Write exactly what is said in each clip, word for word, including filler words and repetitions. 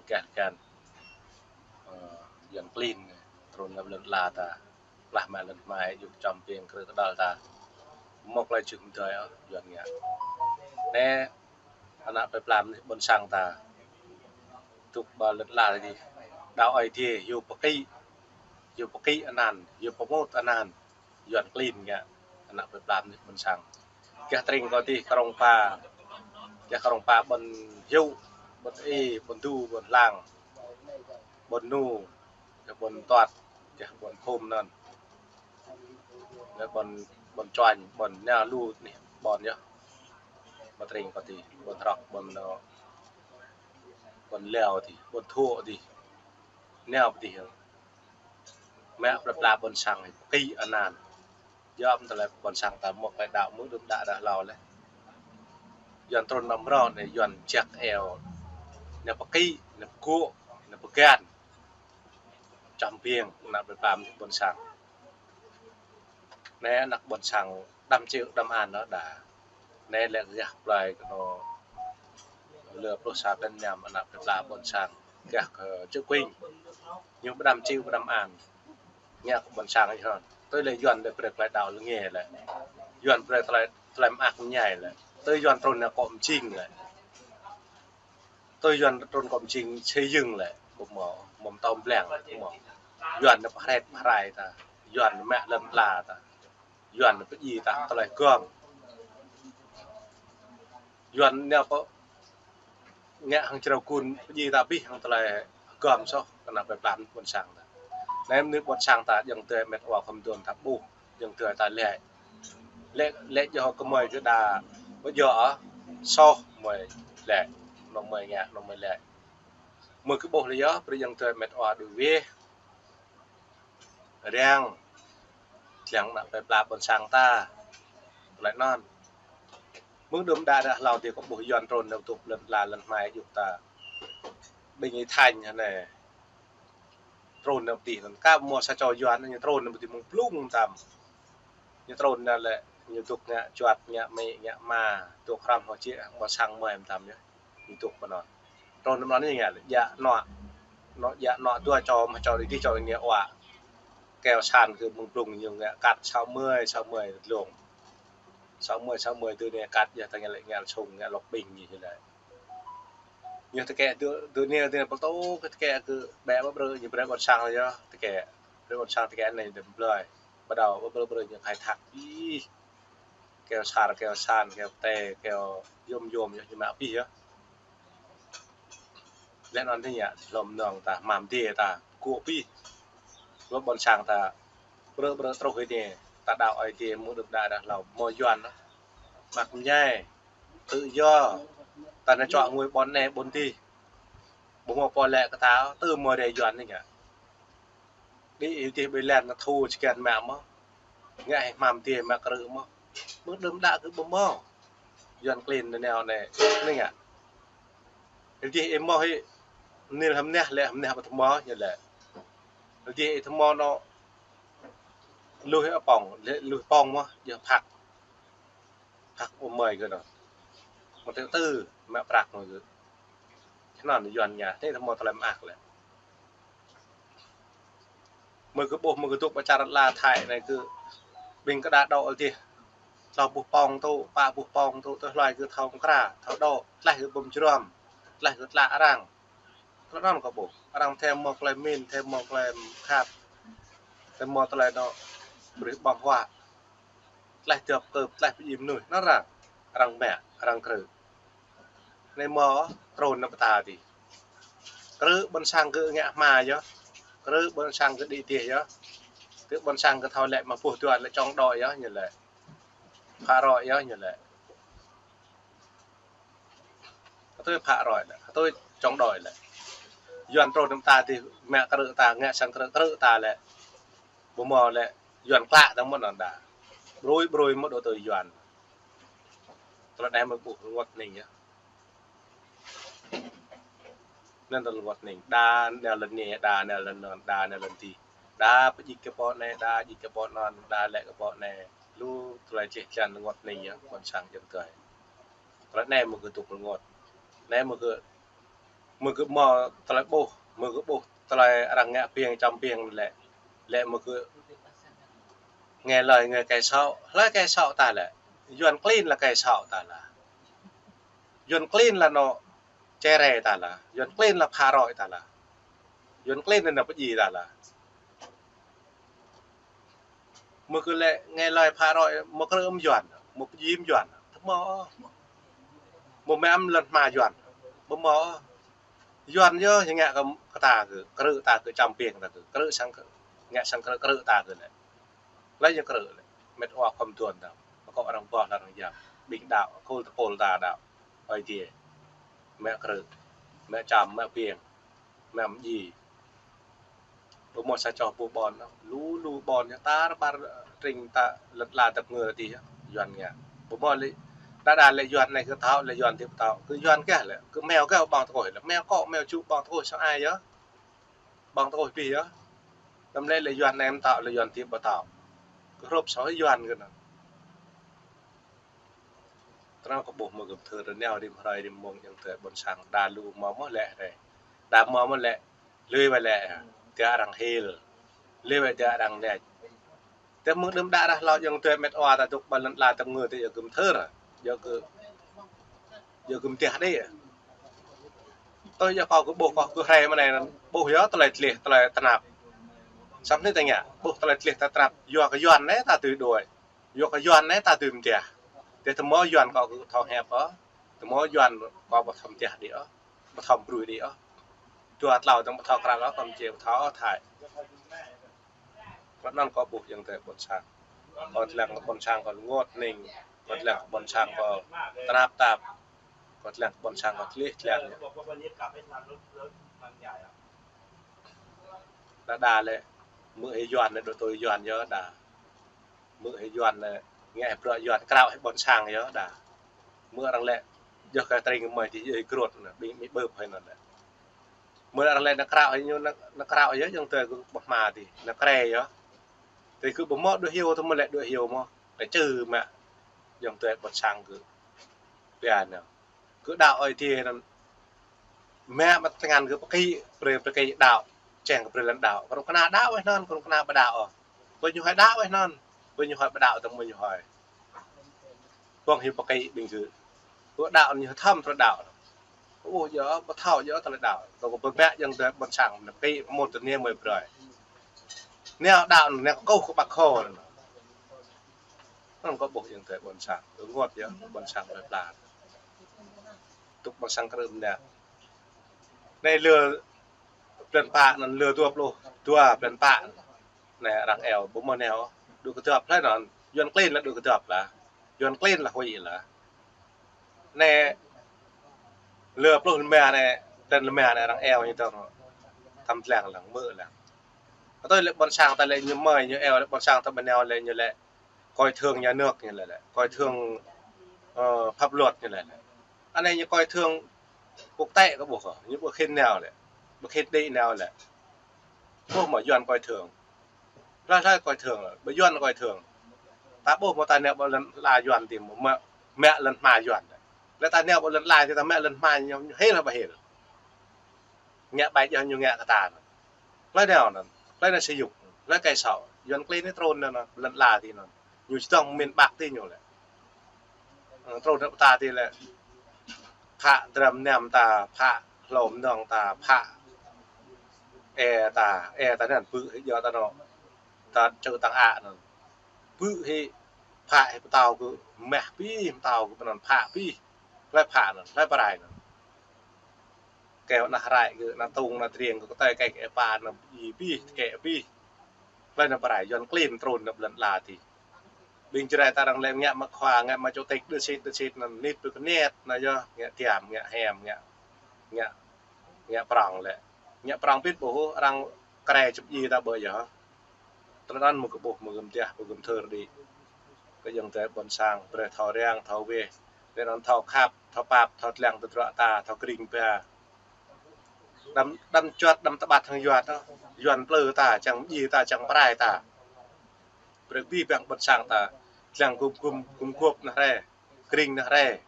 gah găn. Ơ, Yuan klin, trŭn lăm lŏn ala ta. Plah mă lŏn hmai, yŭk čăm piêng krư̆ kơdăl ta. Mơ̆ klai čư̆ mơdơi ôh, Yuan ngă. Anai, ană plơi pla mơnuih ƀôn sang ta. Tŭk ƀơi lŏn ala ta dih. Đaŏ Ơi Adai, yua pơkĭ. Yua pơkĭ anăn, yua pơmŭt anăn. Yuan klin ngă, ană plơi pla mơnuih ƀôn sang. Gah tring kâo dih Krông Pa, gah Krông Pa ƀôn Hiu, ƀôn Ê, ƀôn Du, ƀôn Hlang, ƀôn Nu, gah ƀôn Tuăt, gah ƀôn Khum anŭn. Gah ƀôn, ƀôn Čuañ, ƀôn nao lu anih ƀôn yơh. Mă tring kâo dih, ƀôn Hrŏk, ƀôn, ơ, ƀôn Leo dih, ƀôn Thuă dih. Nao pơ dih. Mă plơi pla ƀôn sang pơkĭ anăn. Yua mơ̆ tơlơi ƀôn sang ta mơ̆ klai đaŏ mơ̆ đưm đă đah hlâo lĕ. Yuan trŭn mă mrô anai Yuan jak eo. Anai pơkĭ, anai pơgŏ, anai pơgăn. Čăm piêng, ană plơi pla ƀôn sang. Anai ană ƀôn sang đăm čư̆ đăm an nao đa. Anai lĕ gah plơi kơ nô lơ pluh sa păn năm ană plơi pla ƀôn sang. Gah kơ čư̆ kuing. Ñu ƀu đăm čư̆ ƀu đăm an. Ngă kơ ƀôn sang ñu hŏn. Tui lĕ Yuan lĕ brơi klai đaŏ lĕ ngă lĕ. Yuan brơi tơlơi, tơlơi mơak mơñai lĕ. Tui Yuan trŭn nao kơ mơjing lĕ. Tui Yuan trŭn kơ mơjing xây dựng lĕ. Ƀu mơ̆, mơ̆ tơm blang lĕ, ƀu mơ̆. Yuan nao pơhrĕt pơhrai ta. Yuan nao mă lŏn ala ta. Yuan nao pơjing ta tơlơi gơ̆m. Yuan nao pơ ngă hăng črâo kun pơjing ta abih hăng tơlơi gơ̆m soh kơ ană plơi pla ƀôn sang ta. Anai mơnuih ƀôn sang ta jing tơlơi met wa khŏm dŏ ta ƀuh, jing tơlơi ta lĕ. Lĕ, lĕ yơh kơ mơi kơ đa, ƀu djơ̆ ôh, soh mơi lĕ, nô mơi ngă, nô mơi lĕ. Mơi kơ ƀuh lĕ yơh, brơi jing tơlơi met wa đuaĭ weh. Răng. Răng ană plơi pla ƀôn sang ta. Tơlơi anŭn. Mơ̆ đưm đă đah hlâo dih kâo ƀuh Yuan trŭn nao tŭk lŏn ala lŏn hmai yŭk ta. Ƀing Ơi Thanh anai. Trŭn nao pơ dih anŭn. Kâo mơ̆ sa čô Yuan ñu trŭn nao pơ dih mơ̆ng blung tam. Ñu trŭn nao lĕ ñu tŭk ngă čuăt, ngă amĭ, ngă ama, tŭk hrăm hŏ čĕ, ƀôn sang mơi tam yơh. Ñu tŭk pơ anŭn. Trŭn nao anŭn ñu ngă lĕ, djă anŏ. Anŏ djă anŏ dua čô, mă čô dih, čô dih ngă wa. Keo san kơ mơ̆ng blung ñu ngă kăt sáu mươi, sáu mươi lông. Sáu mươi, sáu mươi tơ anai kăt yơh, ta ngă lĕ ngă sung, ngă lŏk ƀing ñu lĕ. Ñu tơkĕ tơ, tơ anai, tơ anai pơtô kơ tơkĕ kơ ƀĕ ƀă brơi, ñu brơi ƀôn sang yơh, tơkĕ. Brơi ƀôn sang tơkĕ anai đơ̆m blơi. Bắt đầu ƀă brơi brơi ñu khai thác. Ih. Keo sar, keo san, keo tê, keo yôm yôm yơh, ñu mă abih yơh. Lĕ anŭn tơ ngă, hlŏm nong ta, hmam dê ta, kơ abih. Lu ƀôn sang ta, brơi brơi truh ih dê, ta đaŏ Ơi Adai, mơ̆ đưm đă đah hlâo, mơ̆ Yuan, mă mơñai, tự do, ta nao čuă ngui ƀôn anai, ƀôn dih. Ƀu mơ̆ pô lĕ kơ ta, tơ mơ̆ rai Yuan tơ ngă. Đĭ ih dih ƀơi lŏn ta thu čơkĕn mă mơ̆. Ngă hĭ hmam dê mă krư̆ mơ̆. Mơ̆ đưm đă kơ ƀu mơ̆. Yuan klin anai nao anai. Anai ngă. Ih dih ih mơ̆ hĭ. Nil hăm neh lĕ hăm neh ƀu tơmơ̆ ñu lĕ. Ih dih ih tơmơ̆ nao. Lui hĭ pŏng, lui pŏng mơ̆, yơh phak. Phak ƀu mơi kơ nao. Mơ̆ tơ tơ, mă prăk mơ̆ kơ. Anŭn Yuan ngă, anai tơmơ̆ tơlơi mơak lĕ. Mơi kơ ƀuh, mơi kơ tŭk ƀă čar ala Thái anai kơ ƀing kơ đa đaŏ dih. Tlâo boh pŏng tŭ, pă boh pŏng tŭ, tơlơi kơ thâo mơkra, thâo đaŏ, tlaih kơ ƀơ̆m jrŏm, tlaih kơ tlă arăng. Tơlơi anŭn kâo ƀuh. Arăng thâo mơ̆ tơlơi min, thâo mơ̆ tơlơi khăp. Thâo mơ̆ tơlơi anŭn brơi ƀơ̆ng huă. Tlaih dŏp kơ, tlaih pơjing mơnuih. Anŭn arăng, arăng mă, arăng krư̆. Anai mơ̆ trŭn nao pơ ta dih. Krư̆ ƀôn sang kơ ngă hma yơh. Krư̆ ƀôn sang kơ đĭ dih yơh. Krư̆ ƀôn sang kơ thâo lĕ mă boh tuan lĕ chống đối yơh ñu lĕ. Phá rối yơh ñu lĕ. Hơtui phá rối lĕ, hơtui chống đối lĕ. Yuan trŭn nao pơ ta dih, mă krư̆ ta, ngă sang krư̆, krư̆ ta lĕ. Ƀu mơ̆ lĕ, Yuan klă ta mơ̆n anŭn đa. Brơi, brơi mơ̆ đô tui Yuan. Tơlơi anai mơ̆ ƀuh rơngot hning yơh. Anŭn tơlơi rơngot hning. Đa nao lŏn anai, đa nao lŏn anŭn, đa nao lŏn dih. Đa pơjing kơ pô anai, đa jing kơ pô anŭn, đa lĕ kơ pô anai. Lu tơlơi čih čan rơngot hning yơh, ƀôn sang jing tui. Tơlơi anai mơ̆ kơ tŭk rơngot. Anai mơ̆ kơ Mơ̆ kơ mơ̆ tơlơi ƀuh, mơ̆ kơ ƀuh tơlơi arăng ngă piêng čăm piêng lĕ, lĕ mơ̆ kơ nghe lời người kẻ xấu, hlơi kẻ xấu ta lĕ, Yuan klin là kẻ xấu ta lah. Yuan klin là nô čere ta lah. Yuan klin là phá rối ta lah. Yuan klin là nô pơdjai ta lah. Mơ̆ kơ lĕ nghe lời phá rối, mơ̆ krư̆ mơ̆ng Yuan, mơ̆ pơdjai mơ̆ng Yuan. Tơ mơ̆, mơ̆ mơ̆ng lŏn hma Yuan. Mơ̆ mơ̆ Yuan yơh, ñu ngă kơ, kơ ta kơ, krư̆ ta kơ čăm piêng ta kơ, krư̆ sang kơ, ngă sang krư̆, krư̆ ta kơ lĕ. Lĕ ñu krư̆ lĕ. Mĕt wa khŏm tuan ta. Mơ̆ kơ arăng boh lăng arăng yap. Ƀing đaŏ, khul tơpul ta đaŏ. Ơi Adai. Mĕ krư̆. Mĕ čăm, mĕ piêng. Mĕ mơdjai. Ƀu mơ̆ sa čô ƀu ƀôn, lu lu ƀôn ñu tar ƀar tring ta lŏn ala tơpơngơ tih, Yuan ngă. Ƀu mơ̆ lĕ, đa đa lĕ Yuan anai kơ thâo, lĕ Yuan tih ƀu thâo. Kơ Yuan kơ lĕ, kơ meo kơ ƀơ̆ng tơkuih lĕ. Meo kơ meo ču ƀơ̆ng tơkuih sang ai yơh. Ƀơ̆ng tơkuih pih yơh. Tơm lĕ lĕ Yuan anai mơ̆ thâo, lĕ Yuan tih ƀu thâo. Kơ hrup sô Yuan kơ anŭn. Tơnao kơ ƀuh mơ̆ gơ̆m thơ rơneo rĭm hrơi rĭm mông yang tơ ƀôn sang đa lu mơ̆ mơ̆ lĕ rĕ. Đa mơ̆ mơ̆ lĕ, lui wai lĕ, tiă arăng hil. Lui wai tiă arăng lĕ. Tơ mơ̆ng đưm đă rah hlâo yang tơ mĕt wa ta dŏ ƀơi lŏn ala tơpơngơ tih yơh gơ̆m thơ ră. Yơh gơ̆, yơh gơ̆m tiah đĭ. Tơ yơh kâo kơ ƀuh kâo kơ hrơi mơ̆ng anai anŭn. Ƀuh yơh tơlơi tlih, tơlơi tơnap. Samơ̆ anai ta ngă, ƀuh tơlơi tlih tơnap. Yua kơ Yuan anai ta tui đuaĭ. Yua kơ Yuan anai ta dưi mơtiah. Tơ tơmơ̆ Yuan kâo kơ thâo hiăp ôh. Tơmơ̆ Yuan kâo ƀu thâo mơtiah đĭ ôh. Ƀu thâo brui đĭ ôh. Dua tlâo tơ̆ng ƀu thâo krăn ôh, kâo mơčê ƀu thâo ôh thai. Kơ anŭn kâo ƀuh yang tơ ƀôn sang. Kâo tơlăng kơ ƀôn sang kâo rơngot hning. Kâo tơlăng kơ ƀôn sang kâo tơnap tap. Kâo tơlăng kơ ƀôn sang kâo tlih tơlăng. Đa đa lĕ, mơ̆ hĭ Yuan lĕ, đô tui Yuan yơh đa. Mơ̆ hĭ Yuan lĕ, ngă hĭ bruă Yuan, krao hĭ ƀôn sang yơh đa. Mơ̆ arăng lĕ, yơh kơ tring mơi tih yơh grot anŭn, ƀing mĭ ƀơ̆p hĭ anŭn lĕ. Mơ̆ arăng lĕ nao krao hĭ ñu, nao, nao krao yơh, yang tơ gơ̆ ƀơ̆ hma tih, nao krê yơh. Tơ gơ̆ ƀu mơ̆ đuaĭ hyu, tơ mơ̆ lĕ đuaĭ hyu mơ̆, lĕ čư mă, yang tơ ƀôn sang gơ̆. Biă nao. Kơ đaŏ Ơi Adai anŭn. Mă mă tơngan kơ pơkĭ, brơi pơkĭ đaŏ. Čeng kơ brơi lŏn đaŏ. Kơnŭng kơna đaŏ wơ̆t anŭn, kơnŭng kơna ƀu đaŏ ôh. Ƀơi ñu hơi đaŏ wơ̆t anŭn. Ƀơi ñu hơi ƀu đaŏ tơ̆ng ƀơi ñu hơi. Kơnŭng hyu pơkĭ ƀing gơ̆. Kơ đaŏ ñu thăm tơlơi đaŏ. Ôh, yơh, ƀu thâo yơh tơlơi đaŏ. Tơ kơ pơmă yang tơ ƀôn sang, pơkĭ, pơmŭt tơ anai mơi brơi. Anai đaŏ, anai kơ kâo kơ ƀă kho anŭn. Anŭn kâo ƀuh yang tơ ƀôn sang, rơngot yơh, ƀôn sang plơi pla. Tŭk ƀôn sang krư̆ mơnă. Anai lơ blan pă anŭn, lơ dua pluh dua blan pă. Anai arăng eo, ƀu mơ̆ neo, đuaĭ kơdŏp hlơi anŭn, Yuan klin lah đuaĭ kơdŏp lah. Yuan klin lah huĭ lah. Anai lơ pluh rơma anai, blan rơma anai arăng eo ñu tơ̆ng. Tăm tlang lăng, mơ̆ lăng. Kơ tui lĕ ƀôn sang ta lĕ ñu mơi, ñu eo lĕ ƀôn sang ta ƀu neo lĕ ñu lĕ coi thường nhà nước ñu lĕ, lĕ coi thường, ờ, pháp luật ñu lĕ, lĕ. Anai ñu coi thường quốc tế kơ ƀuh kơ, ñu ƀu khĭn neo lĕ, ƀu khĭn đĭ neo lĕ. Ƀuh mơ̆ Yuan coi thường. Hlơi hlơi coi thường lĕ, ƀu Yuan coi thường. Ta ƀuh mơ̆ ta neo ƀơi lŏn ala Yuan tih mơ̆, mă, mă lŏn hma Yuan lĕ. Lĕ ta neo ƀơi lŏn ala tih ta mă lŏn hma ñu, ñu hil hă ƀu hil. Ngă ƀai yơh ñu ngă kơ ta anŭn. Hlơi neo anŭn, hlơi neo sĭ yŭk, hlơi kơ sŏ, Yuan klin anai trŭn anŭn, lŏn ala tih anŭn. Ñu čơdơ̆ng mĭn ƀă tih ñu lĕ. Ơ, trŭn anŭn ta tih lĕ. Phă dram năm ta, phă hlô mơnơ̆ng ta, phă e ta, e ta anŭn, bư̆ hĭ yơh ta anŭn. Ta čư̆ tăng ă anŭn. Bư̆ hĭ, phă hĭ pơtao kơ mah pih, pơtao kơ pơnăn phă pih. Hlơi phă anŭn, hlơi pơrai anŭn. Kơ ană rai kơ, ană tŭng, ană triêng kơ, kơ tơi kĕ kĕ pa, ană i pih, kĕ pih. Hlơi ană pơrai, Yuan klin trŭn ană blan ala tih. Ƀing Jrai ta arăng lĕ ngă mă khua, ngă mă chủ tịch, đơ sĭt, đơ sĭt, ană nit pơkơnet, ană yơh, ngă tiam, ngă hem, ngă, ngă, ngă prong lĕ. Ngă prong pit ƀuh, arăng kre čŭp i ta ƀơi yơh. Tơlơi anŭn mơ̆ kơ ƀuh, mơ̆ gơ̆m tiah, mơ̆ gơ̆m thơ đĭ. Kơ yang tơ ƀôn sang, brơi thâo răng, thâo weh. Lĕ anŭn thâo khăp, thâo pap, thâo tlang tơdruă ta, thâo kring ba. Đăm, đăm čuăt, đăm tơƀăt hăng Yuan ta. Yuan plư ta, čang mjĭ ta, čang prai ta. Brơi bi bang ƀôn sang ta. Tlang gum gum, gum gôp nao rai. Kring nao rai.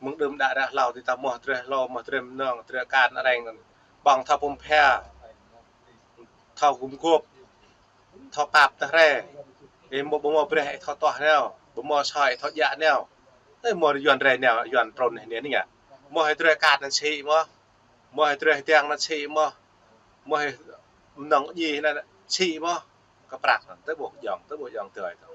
Mơ̆ng đưm đă ră hlâo tui ta hmâo drơi hlâo, hmâo drơi mơnơ̆ng, drơi akan areng anŭn. Ƀơ̆ng thâo pơm phia, thâo gum gôp, thâo pap tơhrĕ. Ih mơ̆ ƀu hmâo brơi ih thâo tuah nao, ƀu hmâo soi ih thâo djă nao. Ih hmâo Yuan rai nao, Yuan trŭn anai anai ngă. Hmâo hĭ drơi akan anŭn sĭ mơ̆n. Hmâo hĭ drơi hơtiăng anŭn sĭ mơ̆n. Hmâo hĭ mơnơ̆ng djai anŭn sĭ mơ̆n. Kơ prăk anŭn, tơ ƀuh jŏng, tơ ƀuh jŏng tui tơ.